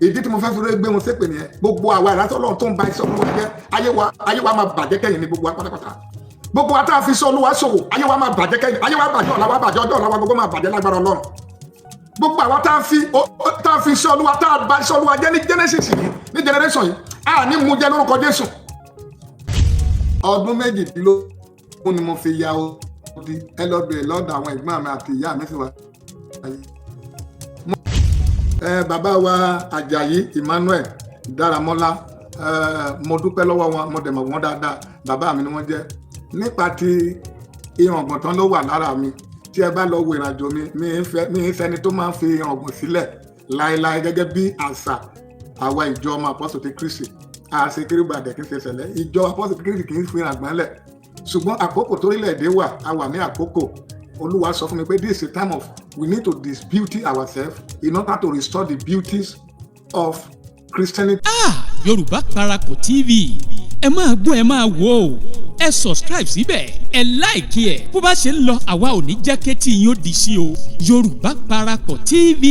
Ìdí tí mo fẹ́ fi gbé wọn ṣépè nìyẹn. Gbogbo àwa ìránṣẹ́ Ọlọ́run tó ń ba iṣẹ́ Olúwa jẹ́, ayé wa máa bàjẹ́ kẹ́yìn ní gbogbo wa pátápátá. Gbogbo wa tá a fi iṣẹ́ Olúwa ṣòwò, ayé wa máa bàjẹ́ kẹ́yìn. Ayé wa bàjẹ́, ọ̀la wa bàjẹ́, ọjọ́ ọ̀la wa gbogbo máa bàjẹ́ lágbára Ọlọ́run. Gbogbo àwa tá a fi iṣẹ́ Olúwa, tá a ba iṣẹ́ Olúwa jẹ́ ní Genesis yìí, ní generation yìí, a ní mú jẹ lórúkọ Jésù. Ọdún 18 ni mo fi ya odi. Ẹ lọ bèèrè lọ́dọ̀ àwọn ẹ̀gbọ́n mi àti ìyá mi sì wá. Bàbá wa Àjàyí Emmanuel Dáramọ́lá, mo dúpẹ́ lọ́wọ́ wọn, mo dẹ̀ mọ̀ wọ́n dáadáa. Bàbá mi ni wọ́n jẹ́. Nípa ti irùngbọ̀n tán ló wà lára mi, tí ẹ bá lọ wo ìrìnàjò mi, mi ń fẹ́ni tó máa ń fi irùngbọ̀n sílẹ̀ láéláé gẹ́gẹ́ bí àṣà àwa ìjọ ọmọ Àpọ́sù ti Kristi. Àṣẹ kérúbù àdẹ̀ kì í ṣe ṣẹlẹ̀. Ìjọ Àpọ́sù ti Kristi kì í fi irùngbọ̀n lẹ̀, ṣùgbọ́n àkókò torílẹ̀-èdè wà, a wà ní àkókò. Olúwa sọ fún mi pé this is a time of we need to disbeauty ourselves in order to restore the beauties of Christianity. Ah, Yorùbá Parapọ̀ TV, ẹ máa gbọ́, ẹ máa wò ó. Ẹ subscribe síbẹ̀, ẹ like ẹ̀. Bó bá ṣe ń lọ, àwa ò ní jẹ́ kétí yín ó di sí o. Yorùbá Parapọ̀ TV,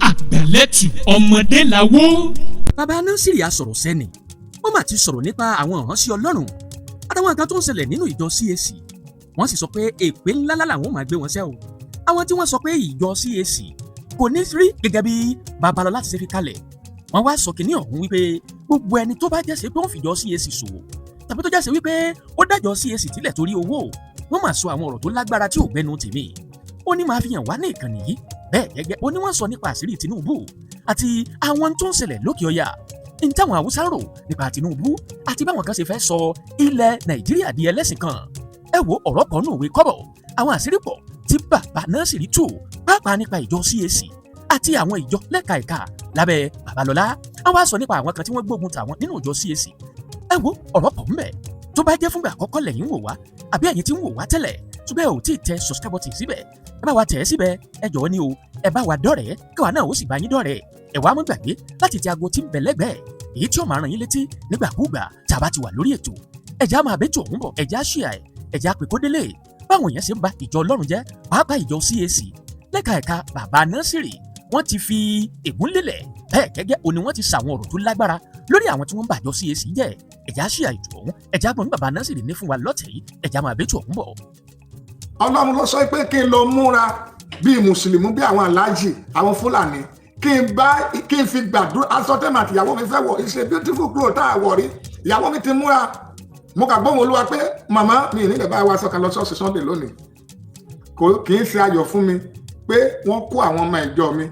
àgbẹ̀lẹ̀tù ọmọdé làwọ̀. Bàbá Násìrì asọ̀rọ̀ sẹ́ni, wọ́n mà ti sọ̀rọ̀ nípa àwọn ìránṣẹ́ Ọlọ́run àtàwọn nǹkan tó ń ṣẹlẹ̀ nínú ìjọ CAC. Wọ́n sì sọ pé èpè ńláńlá làwọn máa gbé wọn ṣẹ́ o. Àwọn tí wọ́n sọ pé ìjọ CAC kò ní rí gẹ́gẹ́ bí Babalọ́lá ti ṣe fi kalẹ̀, wọ́n wá sọ kínní ọ̀hún wípé gbogbo ẹni tó bá jẹ́sẹ̀ pé wọ́n fìjọ CAC ṣòwò tàbí tó jẹ́sẹ̀ wípé ó dájọ́ CAC tílẹ̀ torí owó, wọ́n máa sọ àwọn ọ̀rọ̀ tó lágbára tí ò gbẹnu tèmi. Ó ní máa fi hàn wá ní ìkànnì yìí. Bẹ́ẹ̀ gẹ́gẹ́, ó ní wọ́n sọ nípa àṣírí Tinubu àti àwọn tó ń ṣẹlẹ̀ lókè ọya, ní táwọn Haúsá rò nípa Tinubu àti báwọn kan ṣe fẹ́ sọ ilẹ̀ Nàìjíríà di ẹlẹ́sìn kan. Ẹ wo, ọ̀rọ̀ kan nù wé kọ́bọ̀. Àwọn àṣírí pọ̀ tí bàbá Násìrì tú, pàápàá nípa ìjọ CAC àti àwọn ìjọ lẹ́ka ẹ̀ka lábẹ́ Babalọ́lá. Àwọn á sọ nípa àwọn kan tí wọ́n gbógun tàwọn nínú ìjọ CAC. Ẹ wo, ọ̀rọ̀ pọ̀ ńbẹ̀. Tó bá jẹ́ fúngbà àkọ́kọ́ lẹ́yìn wò wá, àbí ẹ̀yin tí ń wò wá tẹ́lẹ̀ ṣùgbọ́n ẹ ò tí ì tẹ subscribe button síbẹ̀, ẹ bá wa tẹ̀ ẹ́ síbẹ̀. Ẹ jọ̀ọ́ ní o, ẹ bá wa dọ̀rẹ́, káwa náà ó sì bá yín dọ̀rẹ́. Ẹ wá mú gbàgbé láti tẹ aago tí ń bẹ lẹ́gbẹ̀ẹ́, èyí tí ó máa ràn yín létí nígbàkúùgbà tá a bá ti wà lórí ètò. Ẹ̀já máa bẹ́tò òun bọ̀, ẹ̀já ṣíà ẹ̀, ẹ̀já pè kó délé. Báwọn èèyàn ṣe ń ba ìjọ Ọlọ́run jẹ́, pàápàá ìjọ CAC lẹ́ka ẹ̀ka, bàbá Násìrì wọ́n ti fi ègún lélẹ̀. Bẹ́ẹ̀ gẹ́gẹ́ òní wọ́n ti sàwọn ọ̀rọ̀ tó lágbára lórí àwọn tí wọ́n ń bàjọ́ CAC jẹ́. Ẹ̀já ṣíà ètò ọ̀hún, ẹ̀já gbọ́n bàbá Násìrì ní fún wa lọ́tẹ̀ yìí. Ẹ̀já máa bẹ́tò ọ̀hún bọ̀. Ọlọ́run ló sọ pé kí n lọ múra bíi mùsùlùmí, bí àwọn aláàjì, àwọn Fúlàní, kí n bá kí n fi gbàdúrà. Aṣọ tẹ́mà àti ìyàwó mi fẹ́ wọ̀, it's a beautiful cloth tá a wọ̀ rí. Ìyàwó mi ti múra. Mo kà gbóhùn Olúwa pé màmá mi ì nílẹ̀ bá wa sọ̀kan lọ ṣọ́ọ̀ṣì Sunday lónìí. Kò kì í ṣe ayọ̀ fún mi pé wọ́n kó àwọn ọmọ ìjọ mi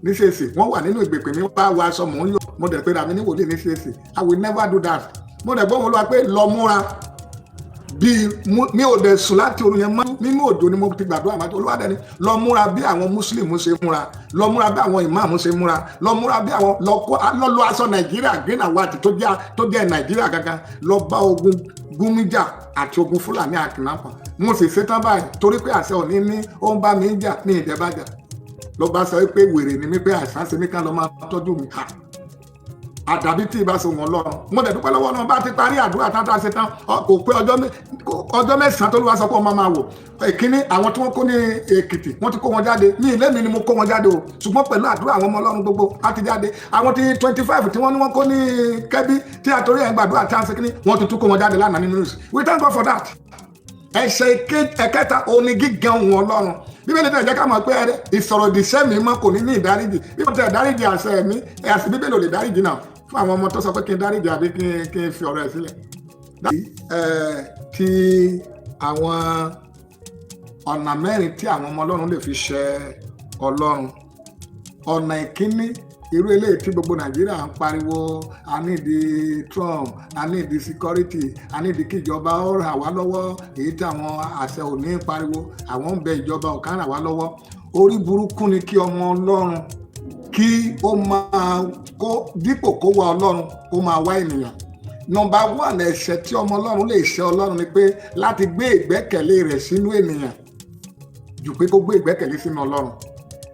ní CAC. Wọ́n wà nínú ìgbèpè mi, wá wọ aṣọ, mò ń yọ. Mo dẹ̀ pé ra mi ní wòlíì ní CAC. I will never do that. Mo dẹ̀ gbóhùn Olúwa pé lọ múra bíi. Mi ò dẹ̀ sùn láti òru yẹn mọ́. Nínú òjò ni mo ti gbàdúrà máa. Olúwa dẹ̀ ni lọ múra bí àwọn mùsùlùmí ṣe múra, lọ múra bí àwọn ìmáàmù ṣe múra, lọ múra bí àwọn lọ kó lọ lọ aṣọ Nàìjíríà, green and white, tó jẹ́ Nàìjíríà gangan, lọ bá ogun gúnmíjà àti ogun Fúlàní àkìnnápà. Mo sì ṣetán báyìí torí pé àṣẹ òní ní ó ń bá mi jà ní ìjẹbàjà. Ló bá sọ pé wèrè ni mí, pé àìsàn ṣe mí, ká lọ máa tọ́jú mi. Ha, àdàbí tí ìbá so wọn lọ́rùn. Mo dẹ̀ dúpẹ́ lọ́wọ́ náà. Bá ti parí àdúrà tán, tá a ṣe tán, kò pé ọjọ́ 9 tó ló wá sọ pé ọmọ máa wò. Ìkíní, àwọn tí wọ́n kó ní Èkìtì, wọ́n ti kó wọn jáde. Ní ilé mi ni mo kó wọn jáde o, ṣùgbọ́n pẹ̀lú àdúrà àwọn ọmọ Ọlọ́run gbogbo á ti jáde. Àwọn tí 25 tí wọ́n ní wọ́n kó ní Kẹ́bí, tí àtòrí ẹ̀ ń gbàdúrà tí a ń ṣe kíní, wọ́n ti tún kó wọn jáde lánàá nínú news. We thank God for that. Ẹ̀ṣẹ̀ ẹ̀kẹta òní gígan ohùn Ọlọ́run. Bíbélì tẹ̀ jẹ́ ká mọ̀ pé ìsọ̀rọ̀ ìdìṣẹ́ mi mọ́ kò ní ní ìdáríjì. Bí wọ́n tẹ̀ dáríjì àṣẹ mi, àṣẹ Bíbélì ò lè dáríjì náà fún àwọn ọmọ tó sọ pé kí n dáríjì àbí kí n fi ọ̀rọ̀ ẹ̀ sílẹ̀. Tí àwọn ọ̀nà mẹ́rin tí àwọn ọmọ Ọlọ́run lè fi ṣẹ Ọlọ́run. Ọ̀nà ìkíní, irú eléyìí tí gbogbo Nàìjíríà ń pariwo, a need Trump, a need security, a need kí ìjọba ó ràn wá lọ́wọ́. Èyí tí àwọn àṣẹ ò ní pariwo, àwọn ń bẹ ìjọba ò kàn ràn wá lọ́wọ́. Orí burúkú ni kí ọmọ Ọlọ́run kí ó máa kó dípò kó wá Ọlọ́run, kó máa wá ènìyàn. Number one ẹ̀ṣẹ̀ tí ọmọ Ọlọ́run lè ṣe Ọlọ́run ni pé láti gbé ìgbẹ́kẹ̀lé rẹ̀ sínú ènìyàn jù pé kó gbé ìgbẹ́kẹ̀lé sínú Ọlọ́run.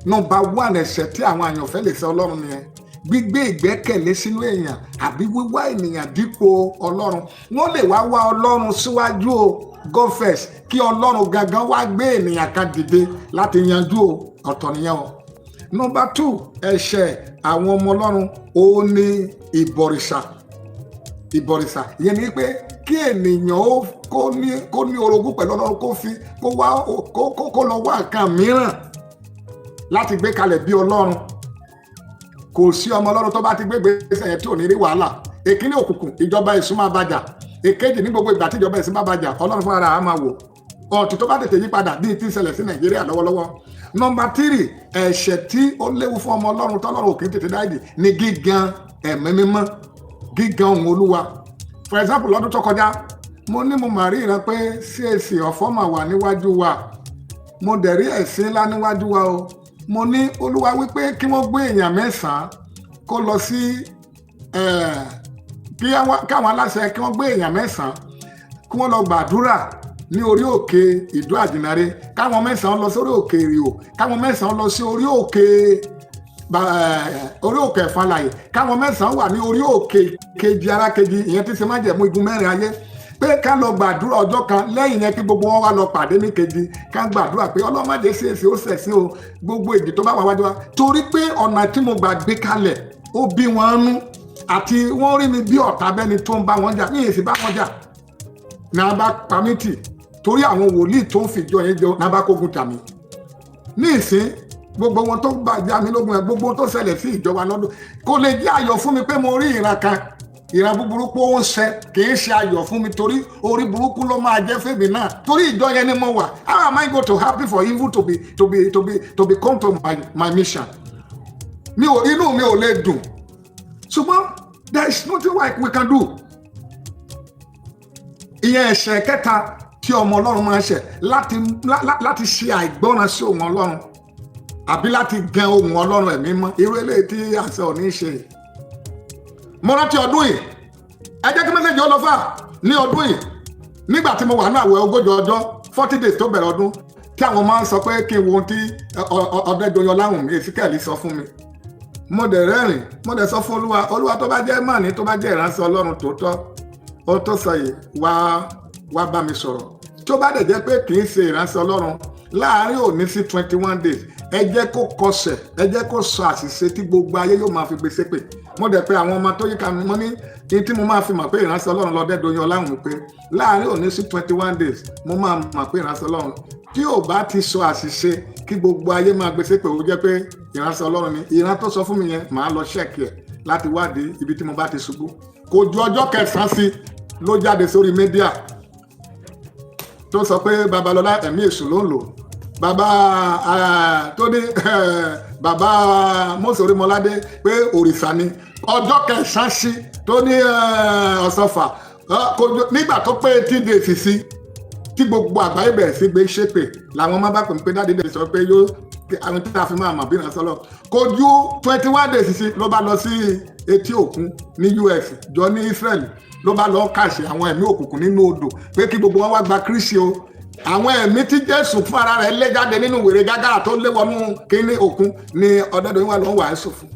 Number one ẹ̀ṣẹ̀ tí àwọn àyànfẹ́ lè ṣe Ọlọ́run nìyẹn, gbígbé ìgbẹ́kẹ̀lé sínú èèyàn àbí wíwá ènìyàn dípò Ọlọ́run. Wọ́n lè wá wá Ọlọ́run síwájú o, God first, kí Ọlọ́run gangan wá gbé ènìyàn kan dìde láti yanjú o, ọ̀tọ̀ nìyẹn o. Number two, ẹ̀ṣẹ̀ àwọn ọmọ Ọlọ́run, ó ní ìbọ̀rìṣà. Ìbọ̀rìṣà ìyẹn ni pé kí ènìyàn ó kó ní orogún pẹ̀lú Ọlọ́run, kó fi kó wá kó kó kó lọ wá nǹkan mìíràn láti gbé kalẹ̀ bí Ọlọ́run. Kò sí ọmọ Ọlọ́run tó bá ti gbé gbèsè yẹn tí ò ní rí wàhálà. Èkíní, òkùnkùn, ìjọba èṣù máa bàjà. Èkejì, ní gbogbo ìgbà tí ìjọba èṣù bá bàjà, Ọlọ́run fúnra rẹ̀ á máa wò ọ̀tún tó bá tètè yí padà, bíi tí ń ṣẹlẹ̀ sí Nàìjíríà lọ́wọ́lọ́wọ́. Number three, ẹ̀ṣẹ̀ tí ó léwu fún ọmọ Ọlọ́run tọ́lọ́run òkè tètè dáìdì ní gígan Ẹ̀mí Mímọ́, gígan ohun Olúwa. For example, lọ́dún tó kọjá, mo ní mo mà rí ìran pé CAC ọ̀fọ́ mà wà níwájú wa. Mo dẹ̀ rí ẹ̀sìn ńlá níwájú wa o. Mo ní Olúwa wípé kí wọ́n gbé èèyàn 9 kó lọ sí káwọn aláṣẹ kí wọ́n gbé èèyàn 9 kí wọ́n lọ gbàdúrà ní orí òkè Ìdó Àjìnàre, káwọn 9 lọ sórí òkè Èrìò, káwọn 9 lọ sí orí òkè Ẹ̀fọ́nláyè, káwọn 9 wà ní orí òkè kejì arákejì, ìyẹn tí ṣe májẹ̀mú igun mẹ́rin ayé, pé ká lọ gbàdúrà ọjọ́ kan. Lẹ́yìn yẹn, kí gbogbo wọn wá lọ pàdé ní kejì, ká gbàdúrà pé ọlọ́mọdé ṣe é ṣe ó ṣẹ̀sìn o, gbogbo èdè tó bá wà wájú wa. Torí pé ọ̀nà tí mo gbà gbé kalẹ̀, ó bí wọn nú, àti wọ́n rí mi bí ọ̀tá, bẹ́ni tó ń bá wọn jà ní èsì bá wọn jà ní a bá pa mí tì, torí àwọn wòlíì tó ń fìjọ yẹn jọ ní a bá kógun tà mí. Ní ìsín, gbogbo wọn tó gbàjà mi lógun ẹ, gbogbo tó ṣẹlẹ̀ sí ìjọba lọ́dún, kò lè jẹ́ ayọ̀ fún mi pé mo rí ìran kan, ìran búburú pé ó ń ṣe. Kì í ṣe ayọ̀ fún mi, torí orí burúkú ló máa jẹ́ fèmí náà, torí ìjọ yẹn ni mo wà. How am I going to happy for evil to be come to my mission? Mi ò, inú mi ò lè dùn, ṣùgbọ́n there is nothing like we can do. Ìyẹn ẹ̀ṣẹ̀ kẹta tí ọmọ Ọlọ́run máa ń ṣẹ̀, láti ṣe àìgbọ́ràn sí ohùn Ọlọ́run àbí láti gan ohùn Ọlọ́run Ẹ̀mí mọ́, irú eléyìí tí àṣẹ ò ní ṣe. Mo rántí ọdún yìí, ẹ jẹ́ kí message ó lọ fà. Ní ọdún yìí, nígbà tí mo wà ní àwẹ̀ 40 ọjọ́, 40 days tó bẹ̀rẹ̀ ọdún, tí àwọn máa ń sọ pé kí n wo ohun tí Ọ̀dẹ́dọ̀yọ̀ láwùn mi Èsíkẹ́ẹ̀lì sọ fún mi, mo dẹ̀ rẹ́rìn. Mo dẹ̀ sọ fún Olúwa: "Olúwa, tó bá jẹ́ màní, tó bá jẹ́ ìránṣẹ́ Ọlọ́run tòótọ́, ohun tó sọ yìí, wá wá bá mi sọ̀rọ̀. Tó bá dẹ̀ jẹ́ pé kì í ṣe ìránṣẹ́ Ọlọ́run, láàárín òní sí 21 days, ẹ jẹ́ kó kọsẹ̀, ẹ jẹ́ kó sọ àṣìṣe tí gbogbo ayé yóò máa fi gbé ṣépè." Mo dẹ̀ pé àwọn ọmọ tó yíká mi, mo ní kí tí mo máa fi mọ̀ pé ìránṣẹ́ Ọlọ́run lọ́dẹ́dọ̀yìn ọláhùn, pé láàárín òní sí 21 days, mo máa mọ̀ pé ìránṣẹ́ Ọlọ́run. Tí ò bá ti sọ àṣìṣe kí gbogbo ayé máa gbé ṣépè, ó jẹ́ pé ìránṣẹ́ Ọlọ́run ni. Ìran tó sọ fún mi yẹn, màá lọ check ẹ̀ láti wádìí ibi tí mo bá ti ṣubú. Kò ju ọjọ́ 9 sí ló jáde sórí media tó sọ pé Babalọlá, ẹ̀mí èṣù ló ń lò, bàbá tó ní bàbá Mósè Orímọládé pé òrìṣà ni. Ọjọ́ 9 sí tó ní ọ̀sọ̀fà, nígbà tó pé 18 days sí tí gbogbo àgbáyé bẹ̀rẹ̀ sí gbé ṣépè, làwọn máa bá pè mí pé daddy dẹ̀ sọ pé yóò àwọn tí a fi máa mọ̀ bí ìránṣẹ́ lọ. Kò ju 21 days sí ló bá lọ sí etí òkun ní US jọ ní Israel, ló bá lọ kàṣẹ àwọn ẹ̀mí òkùnkùn nínú odò pé kí gbogbo wọn wá gba Kristi o. Àwọn ẹ̀mí tí Jésù fún ara rẹ̀ lé jáde nínú wèrè Gágárà tó lé wọnú kíní òkun ní Ọ̀dẹ́dọ̀yìn wà ló ń wàásù fún.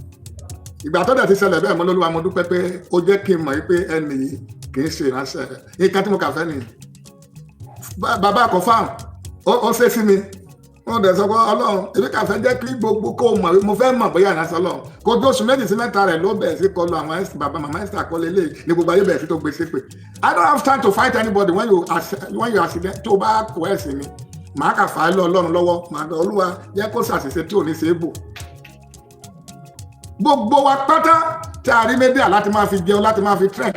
Ìgbà tó dẹ̀ ti ṣẹlẹ̀ bẹ́ẹ̀, mo lÓlúwa, mo dúpẹ́ pé ó jẹ́ kí n mọ̀ pé ẹnì yìí kì í ṣe ìránṣẹ́ rẹ̀. Nǹkan tí mo kà fẹ́ nìyí. Bàbá confam ó ṣe sí mi. Wọ́n dẹ̀ sọ pé Ọlọ́run, èmi kà fẹ́ jẹ́ kí gbogbo kó mọ̀, mo fẹ́ mọ̀ bóyá ìránṣẹ́ Ọlọ́run. Kò tó oṣù 2 sí 3 rẹ̀ ló bẹ̀rẹ̀ sí kọlu àwọn ẹ̀sìn bàbá màmá ẹ̀sìn àkọlé lé ní gbogbo ayé bẹ̀rẹ̀ sí tó gbé ṣépè. I don't have time to fight anybody when you accident. Tó bá kó ẹ̀sìn mi, màá kà fà á lọ Ọlọ́run lọ́wọ́. Màá gbọ́ Olúwa jẹ́ kó ṣàṣìṣe tí ò ní ṣe é bò. Gbogbo wa pátá tí a rí media láti máa fi jẹun, láti máa fi trek,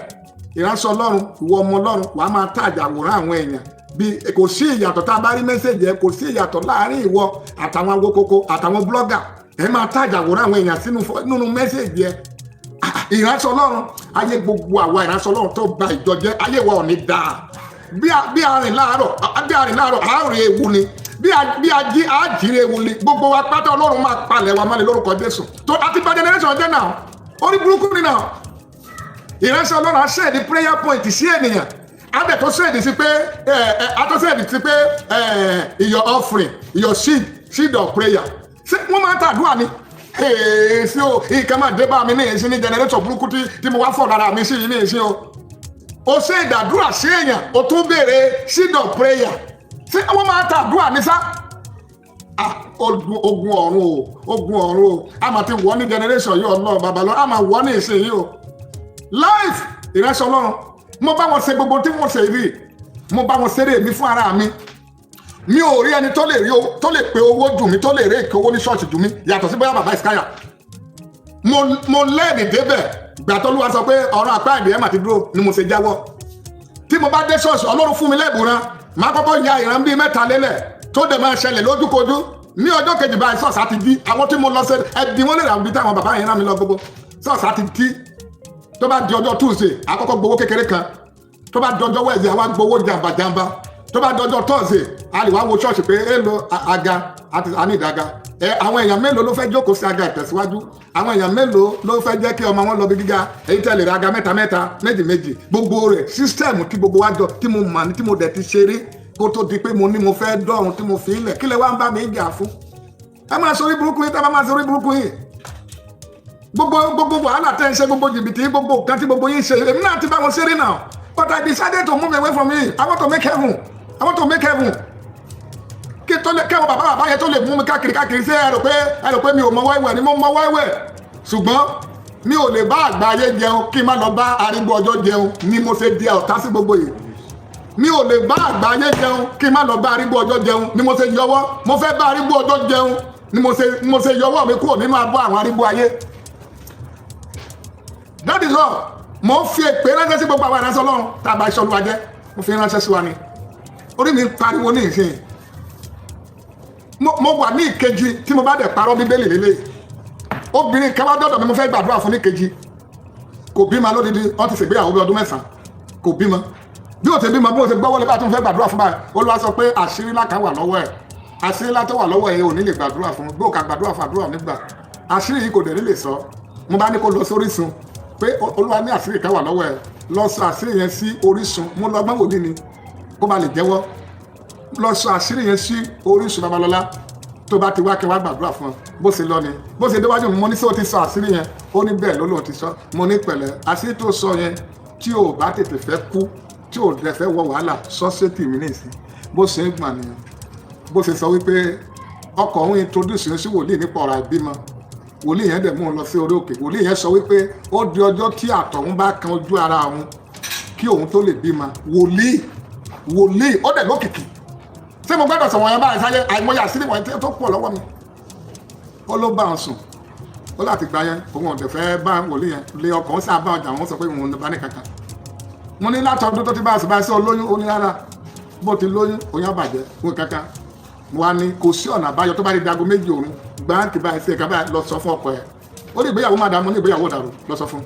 ìránṣẹ́ Ọlọ́run, ìwọ ọmọ Ọlọ́run, wàá máa tàjà àwòrán àwọn èèyàn bí kò sí ìyàtọ̀. Tá a bá rí message ẹ, kò sí ìyàtọ̀ láàárín ìwọ àtàwọn awokoko àtàwọn blogger. Ẹ máa tàjà àwòrán àwọn èèyàn sínú nínú message ẹ. Ìránṣẹ́ Ọlọ́run, ayé gbogbo àwa ìránṣẹ́ Ọlọ́run tó ba ìjọ jẹ́, ayé wa ò ní dáa. Bí a rìn láàárọ̀, bí a rìn láàárọ̀, àárọ̀ ewu ni. Bí a jí, àjíire ewu ni. Gbogbo wa pátá, Ọlọ́run máa palẹ̀ wa mọ́lẹ̀ lórúkọ Jésù. Tó àti bá generation jẹ́ náà, orí burúkú ni náà. Ìránṣẹ́ Ọlọ́run á send prayer point sí ènìyàn, á dẹ̀ tó send sí pé ẹ ẹ á tó send sí pé your offering, your seed, seed of prayer. Ṣé wọ́n máa ń tàdúrà ni? Èsì o, nǹkan máa dé bá mi ní èsì ní generation burúkú tí mo wá fọ̀ lára mi sí yìí ní èsì o. O ṣe ìdàdúrà sí èèyàn, o tún béèrè seed of prayer. Ṣé wọ́n máa ń tàdúrà ní sá? Ogun, ogun ọ̀run o, ogun ọ̀run o. A máa ti wọ́ ní generation yìí. Ọlọ́run bàbá lọ, a máa wọ́ ní ìsìn yìí o. Life ìrẹsì Ọlọ́run, mo bá wọn ṣe gbogbo tí wọ́n ṣe rí, mo bá wọn ṣeré mi fún ara mi. Mi ò rí ẹni tó lè rí tó lè pe owó dùn mí, tó lè rí èké owó ní ṣọ́ọ̀ṣì dùn mí, yàtọ̀ sí bóyá bàbá ìskáyà. Mo lẹ́ẹ̀nì débẹ̀. Ìgbà tó Olúwa sọ pé ọ̀rọ̀ àpá ìdí ẹ̀ mà ti dúró ni mo ṣe jáwọ́. Tí mo bá dé ṣọ́ọ̀ṣì, Ọlọ́run fún mi lẹ́bùn rán, màá kọ́kọ́ ya ìran bíi mẹ́ta lélẹ̀ tó dẹ̀ máa ṣẹlẹ̀ lójúkojú. Ní ọjọ́ kejì báyìí, ṣọ́ọ̀ṣì á ti dí. Àwọn tí mo lọ ṣe ẹbí wọn lè rà bí táwọn bàbá yẹn rán mi lọ, gbogbo ṣọ́ọ̀ṣì á ti dí. Tó bá di ọjọ́ Tuesday, àkọ́kọ́ gbowó kékeré kan. Tó bá di ọjọ́ Wednesday, àwa gbowó jàǹbàjàǹbà. Tó bá di ọjọ́ Thursday, a lè wá wo ṣọ́ọ̀ṣì pé èèlò àga àti àní ìdága ẹ. Àwọn èèyàn mélòó ló fẹ́ jókòó sí aga ìtẹ̀síwájú? Àwọn èèyàn mélòó ló fẹ́ jẹ́ kí ọmọ wọn lọ bí gíga? Èyí tẹ̀lé ra aga mẹ́ta mẹ́ta, méjì méjì, gbogbo rẹ̀ system tí gbogbo wa jọ, tí mo mọ̀ ní, tí mo dẹ̀ ti ṣeré kó tó di pé mo ní mo fẹ́ dọ̀run tí mo fi ilẹ̀. Kí lẹ wá ń bá mi jà fún? Ẹ máa sọ orí burúkú yìí. Tá a bá máa sọ orí burúkú yìí, gbogbo gbogbo wàhálà tẹ́ ń ṣe, gbogbo jìbìtì, gbogbo nǹkan tí gbogbo yín ṣe, èmi náà ti bá wọn ṣeré náà. But I decided to move away from it. I want to make heaven. I want to make heaven. Kí tó lè kẹ́wọ̀n bàbá bàbá yẹn tó lè mú mi káàkiri káàkiri sí, ẹ rò pé mi ò mọ wẹ́wẹ́ ni? Mo mọ wẹ́wẹ́, ṣùgbọ́n mi ò lè bá àgbà ayé jẹun kí n má lọ bá arúgbó ọjọ́ jẹun ni mo ṣe di ọ̀tá sí gbogbo yìí. Mi ò lè bá àgbà ayé jẹun kí n má lọ bá arúgbó ọjọ́ jẹun ni mo ṣe yọwọ́. Mo fẹ́ bá arúgbó ọjọ́ jẹun ni mo ṣe yọwọ́ mi kúrò nínú abọ́ àwọn arúgbó ayé. That is all. Mo ń fi èpè ránṣẹ́ sí gbogbo àwọn ìránṣẹ́ Ọlọ́run tá a bá iṣẹ́ Olúwa jẹ́. Mo fi ránṣẹ́ sí wa ni. Orí mi ń pariwo ní ìsìn. Mo wà ní ìkejì. Tí mo bá dẹ̀ parọ́, Bíbélì lélẹ̀. Obìnrin kan wá dọ́dọ̀ mi, mo fẹ́ gbàdúrà fún ní kejì. Kò bímọ lódidi. Wọ́n ti ṣègbéyàwó bí ọdún 9, kò bímọ. Bí o ti bímọ, bí o ti gbọ́wọ́lé bá tún fẹ́ gbàdúrà fún báyìí, Olúwa sọ pé àṣírí ńlá kan wà lọ́wọ́ ẹ̀. Àṣírí ńlá tó wà lọ́wọ́ ẹ̀, ò ní lè gbàdúrà fún. Bí o kà gbàdúrà fún, àdúrà ò ní gbà. Àṣírí yìí kò dẹ̀ ní lè sọ. Mo bá ní kó lọ sórísun, pé Olúwa ní àṣírí kan wà lọ́wọ́ ẹ̀, lọ sọ àṣírí yẹn sí orísun. Mo lọ gbọ́n wòlíì ni kó ba lè jẹ́wọ́. Lọ sọ àṣírí yẹn sí orísun Babalọ́lá, tó bá ti wá, kí wá gbàdúrà fún ọ. Bó ṣe lọ ni bó ṣe déwájú mi. Mo ní, sọ ti sọ àṣírí yẹn? Ó ní bẹ́ẹ̀ ló lóun ti sọ. Mo ní, pẹ̀lẹ́, àṣírí tó sọ yẹn, tí ò bá tètè fẹ́ kú, tí ò dẹ̀ fẹ́ wọ wàhálà, sọ sétí mi nísìn. Bó ṣe ń gbọ̀n nìyẹn. Bó ṣe sọ wípé ọkọ òun introduce sí wòlíì nípa ọ̀rọ̀ àìbímọ. Wòlíì yẹn dẹ̀ mú un lọ sí orí òkè. Wòlíì yẹn sọ wípé ó di ọjọ́ tí àtọ̀hún bá kan ojú ara òun kí òun tó lè bímọ. Wòlíì, wòlíì, ó dẹ̀ lókìkí. Ṣé mo gbọ́dọ̀ sọ̀rọ̀ yẹn báyìí sáyé? Àìmọye àṣírí wọ̀nyí tó pọ̀ lọ́wọ́ mi. Ó ló bá òun sùn. Ó láti gbà yẹn, òun ọ̀dẹ̀ fẹ́ bá wòlíì yẹn lé ọkọ̀. Ó sábà ọjà wọn sọ pé òun ò bá ní kankan. Mo ní látọdún tó ti bá àṣìbá sí olóyún. Ó ní rárá, bó ti lóyún, oyún àbàjẹ́ fún kankan. Mo wá ní kò sí ọ̀nà àbáyọ. Tó bá di dago 2 òru, gbáǹkì báyìí sí ẹ̀ka báyìí, lọ sọ fún ọkọ ẹ̀. Ó ní ìgbéyàwó má dààmú, ní ìgbéyàwó dàrú, lọ sọ fún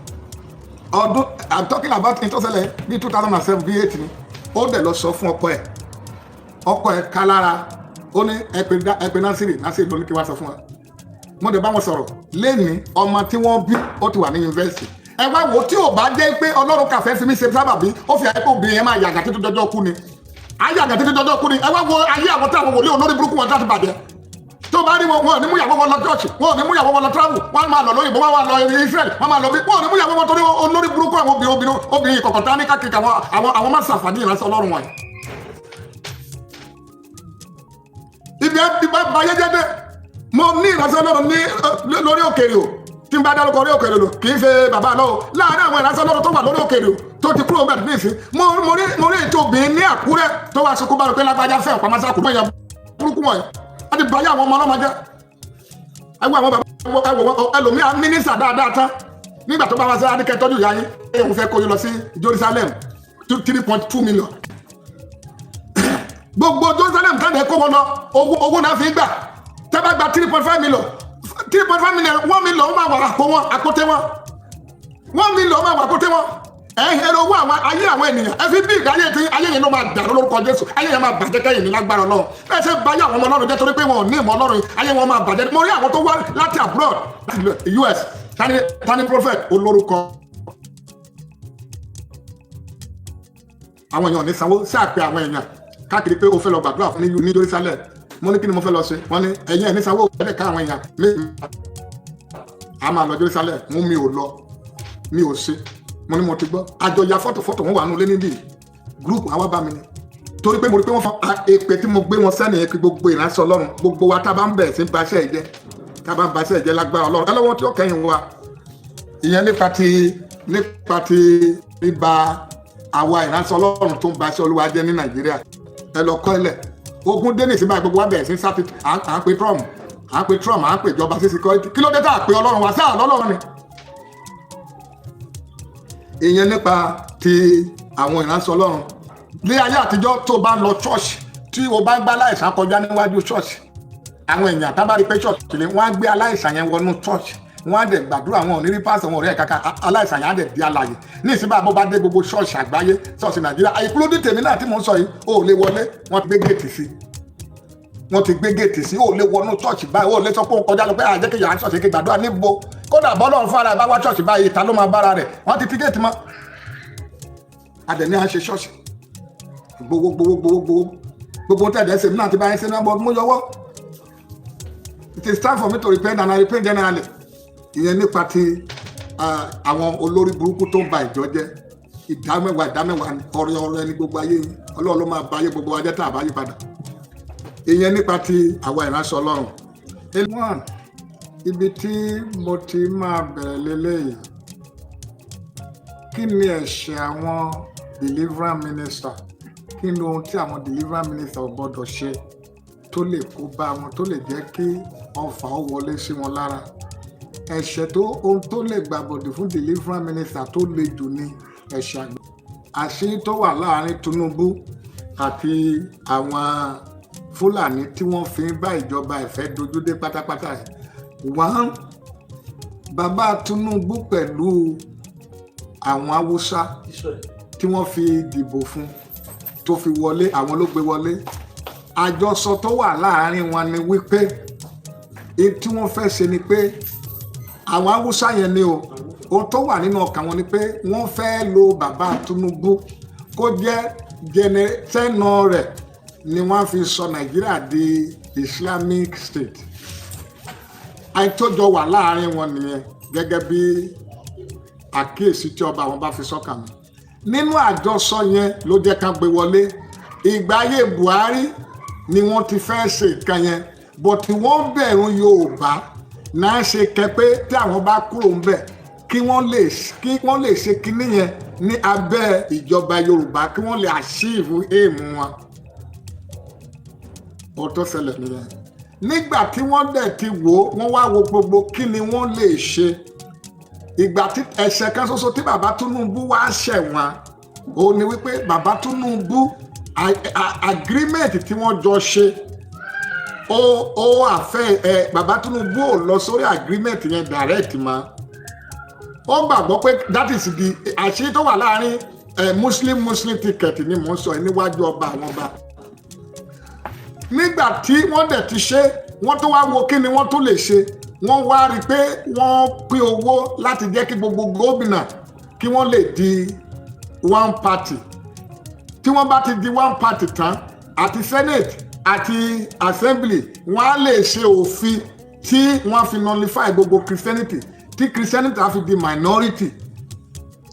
ọdún. I'm talking about in tó ṣẹlẹ̀ bí 2007 bí 8 ni. Ó dẹ̀ lọ sọ fún ọkọ ẹ̀. Ọkọ ẹ̀ ká lára. Ó ní ẹ pè Násìrì. Násìrì ló ní kí wá sọ fún wa. Mo dẹ̀ bá wọn sọ̀rọ̀ lẹ́ni. Ọmọ tí wọ́n bí, ó ti wà ní yunifásitì. Ẹ wá wò ó, tí ò bá jẹ́ pé Ọlọ́run kàfẹ́ fi mí ṣe sábàbí, ó fi àyẹ̀kọ́ obìnrin yẹn máa yàgà títí dọjọ́ kú ni, ayé àgà títí dọjọ́ kú ni. Ẹ wá wo ayé àwọn tí àwọn wòlíì olórí burúkú wọn láti bàjẹ́. Tó bá rí wọn, wọn ò ní mú ìyàwó wọn lọ church, wọn ò ní mú ìyàwó wọn lọ travel. Wọn máa lọ lóyìnbó, wọn máa lọ Israel, wọn máa lọ bí. Wọn ò ní mú ìyàwó wọn torí olórí burúkú àwọn obìnrin ìkọ̀kọ̀ tá ní káàkiri, àwọn máa ṣàǹfààní ìránṣẹ́ Ọlọ́run wọ̀nyí. Ibi ibà bayé jẹ́ dé. Mo ní ìránṣẹ́ Ọlọ́run ní lórí òkèèrè o. Tí n bá dárúkọ orí òkèèrè lò, kì í ṣe bàbá lọ́wọ́. Láàárín àwọn ìránṣẹ́ Ọlọ́run tó wà lórí òkèèrè o tó ti kúrò bẹ́ẹ̀ nísìn, mo rí ètò obìnrin ní Àkúrẹ́ tó wá sunkún bá rò pé lágbájá fẹ́ ọ̀pá máa kúrò yẹn burúkú wọ̀nyí. Wọ́n ti bayé àwọn ọmọ ọlọ́mọ jẹ́. Ẹ wo àwọn bàbá, ẹ wo ẹlòmíà, mínísítà dáadáa tán. Nígbà tó bá wá sí adìkẹ́ tọ́jú ìyá yín, ẹ òun fẹ́ kó yín lọ sí Jerusalem, 3.2 million. Gbogbo Jerusalem tán ẹ kó wọn lọ, owó náà fi gbà. Tẹ́ bá gba 3.5 million, 3.5 million, 1 million máa wà àpò wọn, àpótẹ́ wọn. 1 million máa wà àpótẹ́ wọn. Ẹ ń hẹrẹ owó àwọn ayé àwọn ènìyàn. Ẹ fi bí ìdáyé tí ayé yẹn ló máa dàrú lórúkọ Jésù. Ayé yẹn máa bàjẹ́ kẹ́yìn ní lágbára Ọlọ́run. Bẹ́ẹ̀ ṣe báyé àwọn ọmọ Ọlọ́run jẹ́ torí pé wọn ò ní ìmọ̀ Ọlọ́run, ayé wọn máa bàjẹ́. Mo rí àwọn tó wá láti abroad, láti US. Tani prophet olórúkọ àwọn èèyàn ò ní sanwó sí àpè àwọn èèyàn káàkiri pé o fẹ́ lọ gbàdúrà fún ní Jerusalem. Mo ní, kí ni mo fẹ́ lọ ṣe? Wọ́n ní ẹ̀yin ẹ̀ ní sanwó ẹ̀dẹ̀ ká àwọn èèyàn méjì, a máa lọ Jerusalem. Mú mi ò lọ, mi ò ṣe. Mo ní mo ti gbọ́. Àjọ ya fọ́tò, fọ́tò wọn wà nínú ilé níbí. Group àwa bá mi ni. Torí pé mo rí pé wọ́n fọ èpè tí mo gbé wọn sẹ́ni yẹn, kí gbogbo ìránṣẹ́ Ọlọ́run, gbogbo wa tá a bá ń bẹ̀rẹ̀ sí ń baṣẹ́ ìjẹ́, tá a bá ń baṣẹ́ ìjẹ́, lágbára Ọlọ́run ẹlọ́wọ́n tí ó kẹ́yìn wa. Ìyẹn nípa ti bíba àwa ìránṣẹ́ Ọlọ́run tó ń baṣẹ́ Olúwa jẹ́ ní Nàìjíríà. Ẹ lọ kọ́ ilẹ̀ ogun dé nìsín báyìí, gbogbo wa bẹ̀rẹ̀ sí sáti à ń pe Trump, à ń pe Trump, à ń pe ìjọba sí security. Kí ló dé tá a pe Ọlọ́run wa sáà lọ́lọ́run ni? Ìyẹn nípa ti àwọn ìránṣẹ́ Ọlọ́run. Ní ayé àtijọ́, tó bá lọ church, tí o bá ń gbá aláìsàn kọjá níwájú church, àwọn èèyàn tá bá rí pé church ni, wọ́n á gbé aláìsàn yẹn wọnú church, wọ́n á dẹ̀ gbàdúrà. Wọn ò ní rí pásítọ̀, wọn ò rí ẹ̀ka kan, aláìsàn yẹn á dẹ̀ di alààyè. Ní ìsìn báyìí, bó bá dé gbogbo church àgbáyé, church Nàìjíríà, including tèmi náà tí mò ń sọ yìí, o ò lè wọlé. Wọ́n ti gbé géètì sí, wọ́n ti gbé géètì sí. O ò lè wọnú church báyìí. O ò lè sọ pé o kọjá lọ pé àjẹkẹ́ yàrá church kí gbàdúrà níbo. Kódà bọ́lọ̀ fún ara ẹ̀ bá wá church báyìí, ìta ló máa bára rẹ̀. Wọ́n ti ti géètì mọ́. Adẹ̀ ní à ń ṣe church, gbowó, gbowó, gbowó, gbowó, gbogbo tẹ̀lé ẹsẹ̀ mi náà ti bá yẹn ṣe náà bọ́ mú yọwọ́. It is time for me to repent, and I repent generally. Ìyẹn nípa ti àwọn olórí burúkú tó ń ba ìjọ jẹ́. Ìdámẹ́wàá, ìdámẹ́wàá, ọrẹ, ọrẹ ní gbogbo ayé yìí. Ọlọ́run ló máa ba ayé gbogbo wa jẹ́ tá a bá yí padà. Ìyẹn nípa ti àwa ìránṣẹ́ Ọlọ́run. One, ibi tí mo ti máa bẹ̀rẹ̀ lélẹ́yìí: kí ni ẹ̀ṣẹ̀ àwọn deliverance minister? Kí ni ohun tí àwọn deliverance minister ò gbọ́dọ̀ ṣe tó lè kó bá wọn, tó lè jẹ́ kí ọfà ó wọlé sí wọn lára? Ẹ̀ṣẹ̀ tó, ohun tó lè gbàbọ̀dè fún deliverance minister tó le jù ní ẹ̀ṣẹ̀ àgbà. Àṣírí tó wà láàrin Tinubu àti àwọn Fúlàní tí wọ́n fi ń bá ìjọba ìfẹ́ dojú dé pátápátá yìí, one, bàbá Tinubu pẹ̀lú àwọn Haúsá tí wọ́n fi dìbò fún tó fi wọlé, àwọn ló gbé wọlé. Àjọsọ tó wà láàrin wọn ni wípé èyí tí wọ́n fẹ́ ṣe ni pé àwọn Haúsá yẹn ni o, ohun tó wà nínú ọkàn wọn ni pé wọ́n fẹ́ lo bàbá Tinubu kó jẹ́ jẹnẹtẹ́nà rẹ̀ ni wọ́n fi sọ Nàìjíríà di Islamic State. Àìtójọ wà láàrin wọn nìyẹn, gẹ́gẹ́ bí àkíyèsí tí ọba àwọn bá fi sọ́kàn mi. Nínú àjọsọ yẹn ló jẹ́ ká gbé wọlé. Ìgbà ayé Buhari ni wọ́n ti fẹ́ ṣe nǹkan yẹn, but wọ́n bẹ̀rù Yorùbá náà ṣe kẹ pé tí àwọn bá kúrò ń bẹ̀, kí wọ́n lè ṣe kinní yẹn ní abẹ́ ìjọba Yorùbá, kí wọ́n lè achieve aim wọn. Ohun tó ṣẹlẹ̀ nìyẹn. Nígbà tí wọ́n dẹ̀ ti wò ó, wọ́n wá wo gbogbo kí ni wọ́n lè ṣe. Ìgbà tí ẹ̀ṣẹ̀ kan ṣoṣo tí bàbá Tinubu wá ṣẹ̀ wọ́n, òun ni wípé bàbá Tinubu, agreement tí wọ́n jọ ṣe, ó àfẹ́ ẹ bàbá Tinubu ò lọ sórí agreement yẹn direct mọ́. Ó gbàgbọ́ pé that is the àṣírí tó wà láàrin ẹ Muslim Muslim ticket ni mò ń sọ yìí níwájú ọba àwọn ọba. Nígbà tí wọ́n dẹ̀ ti ṣe, wọ́n tó wá wo kí ni wọ́n tó lè ṣe. Wọ́n wá rí i pé wọ́n pín owó láti jẹ́ kí gbogbo gómìnà kí wọ́n lè di one party. Tí wọ́n bá ti di one party tán, àti senate àti assembly, wọ́n á lè ṣe òfin tí wọ́n fi nullify gbogbo Christianity, tí Christianity á fi di minority,